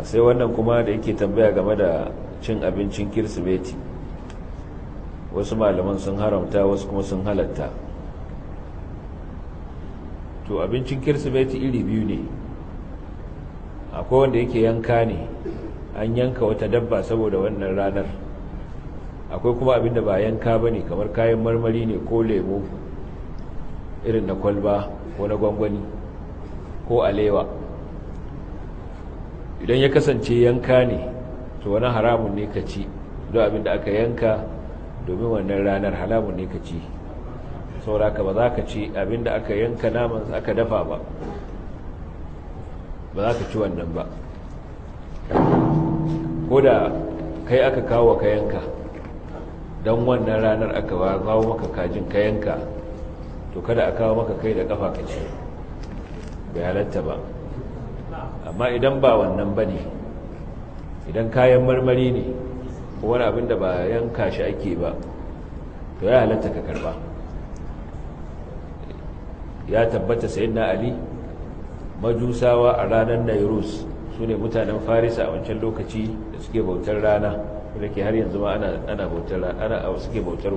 Sai wannan kuma da yake tambaya game da cin abincin Kirsimeti, wasu malaman sun haramta, wasu kuma sun halatta. To abincin Kirsimeti iri biyu ne. Akwai wanda yake yanka ne, an yanka wata dabba saboda wannan ranar. Akwai kuma abinda ba yanka ba ne, kamar kayan marmari ne ko lemo irin na kwalba ko na gwangwani ko alewa. Idan ya kasance yanka ne, to wani haramun ne ka ci. Don abinda aka yanka domin wannan ranar haramun ne ka ci. Sauraka ba za ka ci abinda aka yanka naman aka dafa ba, ba za ka ci wannan ba, ko da kai aka kawo ka yanka don wannan ranar aka kawo maka kajin ka yanka, to kada a kawo maka kai da kafa ka ci, bai halatta ba. Amma idan ba wannan ba ne, idan kayan marmari ne ko wani abin da ba yanka shi ake ba, to ya halatta ka karba. Ya tabbata sayyidina Ali, majusawa a ranar Nairus, su ne mutanen Farisa a wancan lokaci da suke bautar rana, da ke har yanzu ma ana bautar ana suke bautar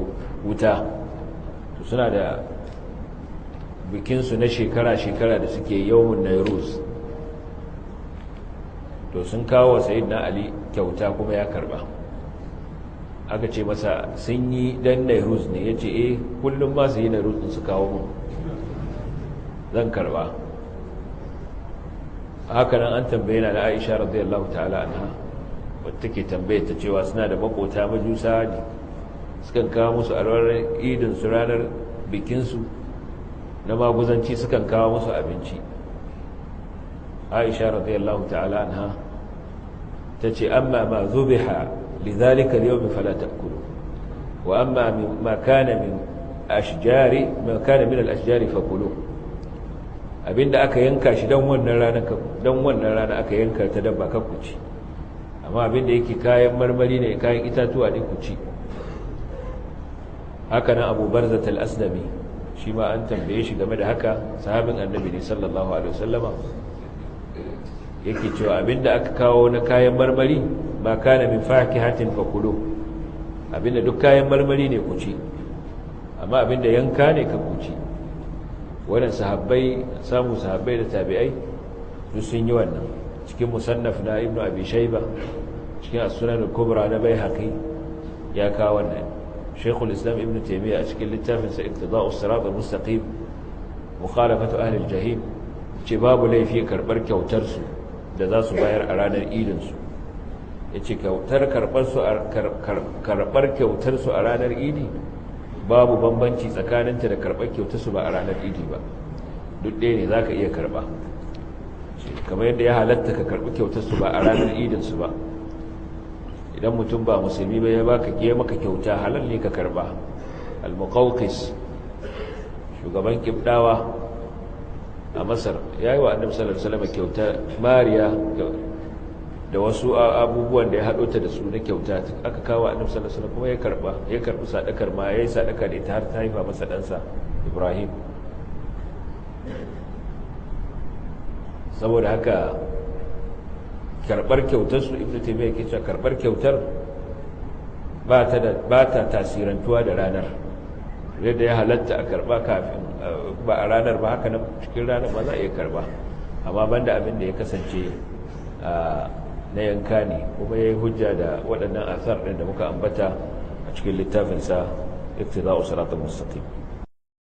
wuta. To suna da bikinsu na shekara-shekara da suke yawmun Nairus. To sun kawo wa sayyidina Ali kyauta kuma ya karba. Aka ce masa sun yi dan Nairus ne, yace eh, kullum ma su yi Nairus din su kawo mun, zan karba. Haka nan an tambaye na Aisha radiyallahu ta'ala anha, wacce take tambaye ta cewa suna da makota majusa ne, sukan kawo musu a ranar idin su, ranar bikin su na maguzanci, sukan kawo musu abinci. Aisha radiyallahu ta'ala anha tace: "Amma ma zubiha lidhalika al-yawm fala ta'kulu, wa amma ma kana min ashjari, ma kana min al-ashjari fakulu." Abinda aka yanka shi dan wannan rana, dan wannan rana aka yanka ta dabba, ka ku ci, amma abinda yake kayan marmari ne, kayan itatuwa ne, ku ci. Haka nan Abu Barzat al-Aslami, shi ma an tambaye shi game da haka, sahabin Annabi ne sallallahu alaihi wasallama, yake cewa abinda aka kawo na kayan marmari, ma kana min fakihatin fakulu, abinda duk kayan marmari ne, ku ci, amma abinda yanka ne, ka ku ci. Wannan sahabbai, samu sahabbai da tabi'ai duk sun yi wannan. Cikin Musannaf na Ibnu Abi Shayba, cikin As-Sunan al-Kubra na Baihaqi ya kawo wannan. Shaykhul Islam Ibn Taymiyyah a cikin littafin sa Iqtida'us Sirat al-Mustaqim, Mukhalafatu Ahli al-Jahim, ce babu laifi karbar kyautar su da za su bayar a ranar idin su. Yace kyautar karbar su, karbar kyautar su a ranar Idi, babu bambanci tsakaninta da karbar kyautar su ba a ranar Idi ba, duk ɗaya ne, zaka iya karba, kamar yadda ya halatta ka karbi kyautar su ba a ranar idin su ba. Idan mutum ba musulmi ba ya baka ke maka kyauta, halal ne ka karba. Al-Muqawqis, shugaban Kibdawa a Masar, yayi wa Annabi sallallahu alaihi wasallam kyauta, Mariya da wasu abubuwan da ya hado ta da su na kyauta, aka kawo Annabi sallallahu alaihi wasallam kuma ya karba, ya karbi sadakar ma, yayi sadaka da ita har ta haifa masa ɗansa Ibrahim. Saboda haka karbar kyautar su, Ibnu Taymiyyah yake cewa karbar kyautar ba ta tasirantuwa da ranar. Yadda ya halatta a karba kafin ba a ranar ba, haka nan cikin ranar ba za a iya karba, amma banda abin da ya kasance na yanka ne. Kuma ya yi hujja da waɗannan asar ɗin da muka ambata a cikin littafinsa Iqtida'u Siratal Mustaqim.